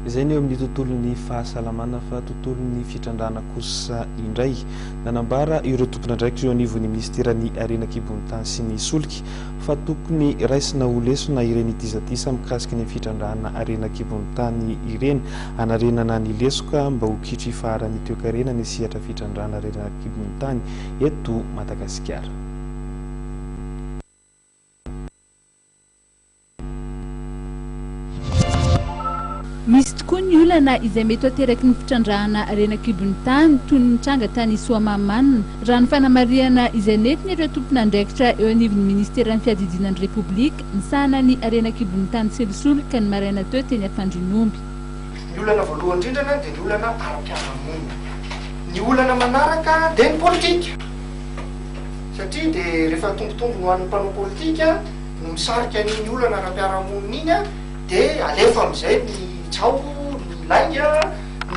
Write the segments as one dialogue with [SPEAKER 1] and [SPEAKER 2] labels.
[SPEAKER 1] Izay ny eo amin'ny tontolon'ny fahasalamana fa tontolon'ny fitrandrahana kosa indray. Nanambara ireo tompon'andraikitra eo anivon'ny minisiteran'ny Harena an-kibon'ny tany sy ny solika fa tokony raisina ho lesona ireny disadisa mikasika ny fitrandrahana harena an-kibon'ny tany ireny hanarenana ny lesoka mba ho kitro ifaharan'ny toekarena ny sehatra fitrandrahana harena an-kibon'ny tany eto Madagasikara.
[SPEAKER 2] Misy tokoa ny olana izay mety ho ateraky ny fitrandrahana harena an-kibon'ny tany toy ny nitranga tany Soamahamanina, raha ny fanamarihana izay nentin'ireo tompon'andraikitra eo anivon'ny minisiteran'ny fiadidiana ny Repoblika misahana ny harena an-kibon'ny tany sy ny solika ny maraina teo teny Ampandrianomby.
[SPEAKER 3] Ny olana voalohany indrindra dia ny olana ara-piarahamonina. Ny olana manaraka dia ny politika. Satria dia rehefa tombotombony ho an'ny mpanao politika no misarika an'iny olana ara-piarahamonina iny an, dia alefa amin'izay ny tsaho, ny lainga,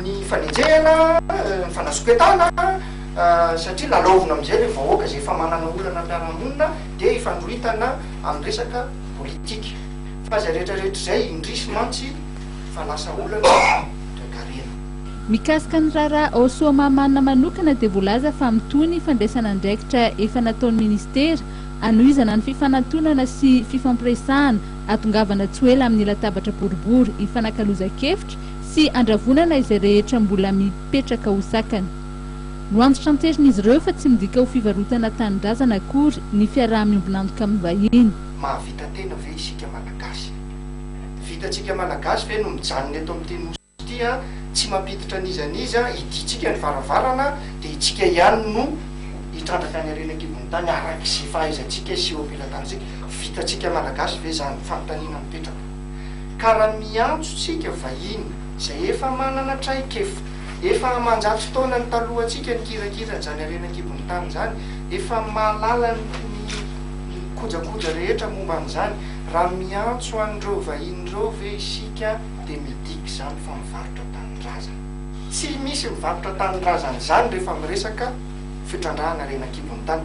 [SPEAKER 3] ny fanenjehana, ny fanasoketana, satria lalaovina amin'izay ilay vahoaka izay efa manana olana ara-piarahamonina dia ifandroritana amin'ny resaka politika. Fa izay rehetra rehetra izay indrisy mantsy fa lasa olana toekarena.
[SPEAKER 2] Mikasika ny raharaha ao Soamahamanina manokana dia voalaza fa mitohy ny fandraisana andraikitra efa nataon'ny minisitera Hanohizana ny fifanantonana sy fifampiresahana, hahatongavana tsy ho ela amin'ny latabatra boribory hifanakalozan-kevitra sy handravonana izay rehetra mbola mipetraka ho sakana. Noantitranterin'izy ireo fa tsy midika ho fivarotana tanindrazana akory ny fiaraha-miombon'antoka amin'ny vahiny.
[SPEAKER 3] Mahavita tena ve isika Malagasy? Vitantsika Malagasy ve no mijanona eto amin'ity Nosy ity an, tsy mampiditra an'iza n'iza, hidintsika ny varavarana dia itsika ihany no hitrandraka ny harena an-kibon'ny tany araka izay fahaizantsika sy eo am-pelatanantsika, vitantsika Malagasy ve izany? Fanontaniana mipetraka. Ka raha miantso tsika vahiny izay efa manana traikefa, efa aman-jato taonany talohantsika nikirakira an'izany harena an-kibon'ny tany izany, efa mahalala ny kojakoja rehetra momba an'izany, raha miantso an'ireo vahiny ireo ve isika dia midika izany fa mivarotra tanindrazana. Tsy misy mivarotra tanindrazana izany rehefa miresaka fitrandrahana harena an-kibon'ny tany.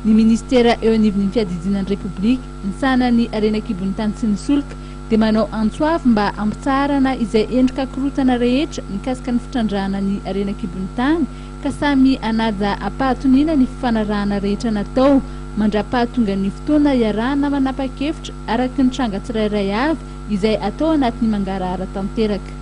[SPEAKER 2] Ny minisitera eo anivon'ny fiadidiana ny Repoblika misahana ny harena an-kibon'ny tany sy ny solika dia manao antso avo mba hampitsaharana izay endrika korontana rehetra mikasika ny fitrandrahana ny harena an-kibon'ny tany ka samy hanaja am-pahatoniana ny fifanarahana rehetra natao mandra-pahatongan'ny fotoana iarahana manapa-kevitra araka ny tranga tsirairay avy izay atao anatin'ny mangarahara tanteraka.